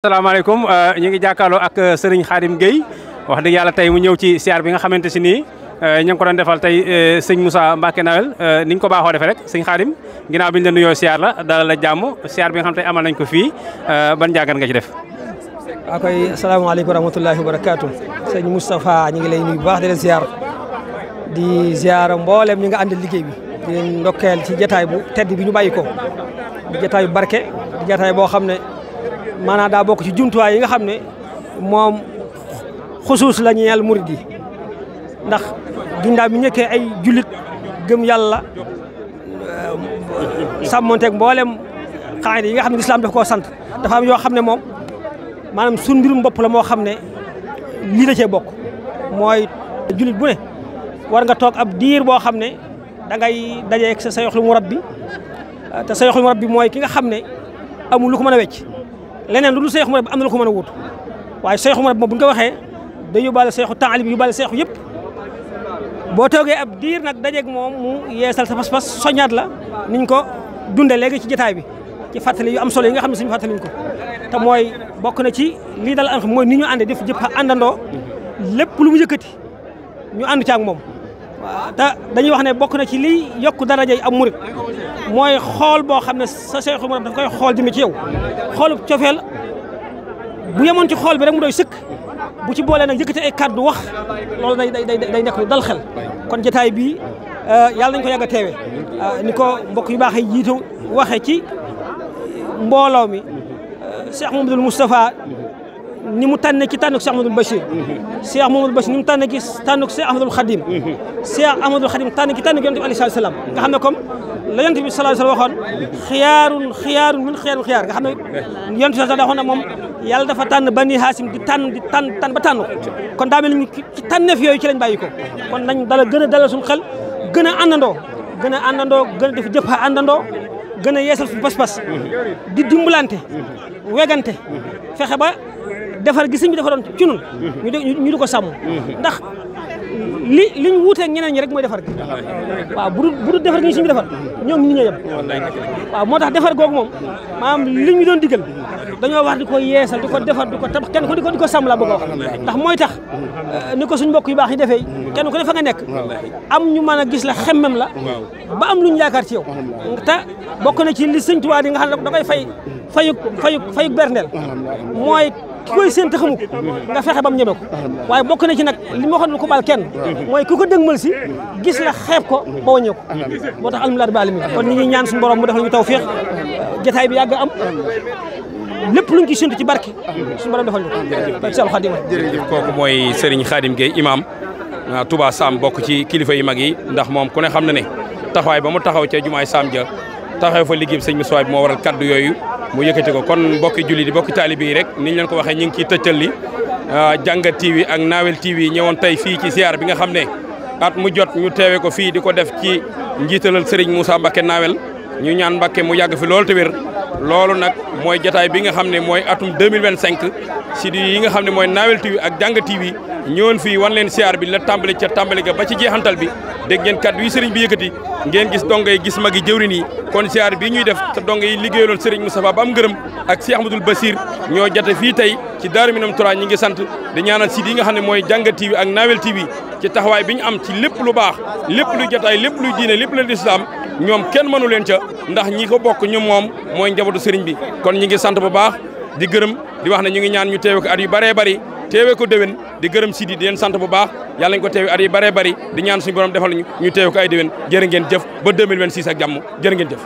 asalaamaaleykum ñu ngi jàkkaarloo ak Serigne Khadim Gueye wax dëgg yàlla tey mu ñëw ci siyaar bi nga xamante si nii ñu ngi ko doon defal tey sëñ Moussa Mbacké Nawel ni ñu ko baaxoo defee rek sëñ Khadim ginnaaw bi ñu la nuyoo siyaar la dalal la jàmm siyaar bi nga xam tey amal nañ ko fii ban jàngat nga ci def. waaw koy asalaamaaleykum wa rahmatulahi wa barakaatu sëñ Moustapha ñu ngi lay nuyu bu baax di la ziar di ziar mboolem ñi nga àndal liggéey bi di leen ndokkeel ci jataay bu tedd bi ñu bàyyi ko di jataay bu barke di jataay boo xam ne maanaam daa bokk ci jumtuwaay yi nga xam ne moom xusuus la ñeel murid yi ndax ginnaaw bi ñëkkee ay jullit gëm yàlla sàmmonteeg mboolem xaayida yi nga xam ne lislaam daf koo sant dafa am yoo xam ne moom maanaam suñ mbirum bopp la moo xam ne lii da cee bokk mooy jullit bu ne war nga toog ab diir boo xam ne da ngay dajeeg sa sayxul murabbi te sayxul murabbi mooy ki nga xam ne amul lu ko mën a wecc leneen lu dul sayxul murabbi am na lu ko mën a wut waaye sayxul murabbi moom bu ñu ko waxee day yóbbaale sayxu taalim bi yóbbaale sayxu yëpp boo toogee ab diir nag dajeeg moom mu yeesal sa pas-pas soñaat la niñ ko dundee léegi ci jotaay bi ci fàttali yu am solo yi nga xam ne suñu fàttaliñ ko te mooy bokk na ci lii dal an mooy ni ñu àndee def jëpp àndandoo lépp lu mu yëkkati ñu ànd ci ak moom waaw te dañuy wax ne bokk na ci liy yokk darajay am murit mooy xool boo xam ne sa sayxul murabbi daf koy xool jëme ci yow xoolu cofeel bu yemoon ci xool bi rek mu doy sëkk bu ci boolee nag yëkkati ay kàddu wax loolu day nekk lu dal xel kon jotaay bii yàlla nañ ko yàgg a teewe ni ko mbokk yu baax yi jiitu waxee ci mbooloo mi Cheikh Mamadou Moustapha ni mu tànne ci tànnuk Cheikh Ahmadoul Bachir Cheikh Mamadou Bachir ni mu tànne ci tànnuk Cheikh Ahmadoul Khadim Cheikh Ahmadoul Khadim tànne ci tànnuk yonent bi alayhi salaam nga xam ne comme la yonent bi sallallahu alayhi wasallam waxoon xiyaarun min xiyaar nga xam ne yonent bi sax waxoon na moom yàlla dafa tànn Bani Haasim di tànn ba tànn kon daa mel ni ci tànneef yooyu ci lañ bàyyi ko kon nañ dala gën a dalal suñu xel gën a àndandoo gën a def jëpp àndandoo gën a yeesal suñu pas-pas di dimbalante wegante fexe ba defar gi sëñ bi defaroon ci ñun ñu di ko sàmm ndax liñ wuuteeg ñeneen ñi rek mooy defar gi waaw bu dul defar gi ñu sëñ bi defar ñoom ñi ñoo yem waaw moo tax defar googu moom maanaam li ñu doon digal dañoo wax di ko yeesal di ko defar di ko tabax kenn ku di ko sàmm laa bëgg a wax ndax mooy tax ni ko suñ mbokk yu baax yi defee kenn ku ne fa nga nekk am ñu mën a gis la xemmem la ba am luñ yaakaar ci yow te bokk na ci li sëñ Tuubaa yi nga xam ne da koy fayuk berndeel mooy ki koy séen te xamu ko nga fexe ba mu ñeme ko waaye bokk na ci nag li ma waxoon lu ko baal kenn mooy ku ko dëgmal si gis la xeeb ko ba wàññee ko moo tax alhamdulilah rabbil alamin kon ñi ngi ñaan suñu borom mu defal ñu tawfiix jotaay bi yàgg am lépp luñ ci séntu ci barke suñu borom defal ñu ko barke Seex Xaadim. jërëjëf kooku mooy Serigne Khadim Gueye imam Touba Sam bokk ci kilifa yu mag yi ndax moom ku ne xam na ne taxawaay ba mu taxaw ca jumaay Sam ja taxaw fa liggéey sëñ Moussa bi moo waral kaddu yooyu mu yëkkati ko kon mbokki julli di bokki taalibe yi rek niñ leen ko waxee ñu ngi ciy tëccal li Jàngat TV ak Nawel TV ñëwoon tey fii ci ziar bi nga xam ne at mu jot ñu teewe ko fii di ko def ci njiitalal Serigne Moussa Mbacké Nawel ñu ñaan Mbacké mu yàgg fi loolu te wér loolu nag mooy jotaay bi nga xam ne mooy atum 2025 si di yi nga xam ne mooy Nawel TV ak Jàngat TV ñëwoon fii wan leen ziar bi la tàmbali ca tàmbali ga ba ci jeexantal bi dégg ngeen kaddu yi Serigne bi yëkkati ngeen gis donga yi gis magi jëwrin yi kon ziar bi ñuy def te donga yi liggéeyaloon Serigne Moustapha ba am ngërëm ak Cheikh Ahmadoul Bachir ñoo jate fii tey ci Daaru Minam 3 ñi ngi sant di ñaanal si yi nga xam ne mooy Jàngat TV ak Nawel TV ci taxawaay bi ñu am ci lépp lu baax lépp luy jotaay lépp luy diine lépp lu lislaam ñoom kenn mënu leen ca ndax ñi ko bokk ñoom moom mooy njabootu Serigne bi kon ñi ngi sant bu baax di gërëm di wax ne ñu ngi ñaan ñu teewe ko at yu bëree bëri teewe ko déwén di gërëm Sidi di leen sant bu baax yàlla nañ ko teewe at yu bëree bëri di ñaan suñu borom defal ñu teewe ko ay déwén jërë ngeen jëf ba 2026 ak jàmm jërë ngeen jëf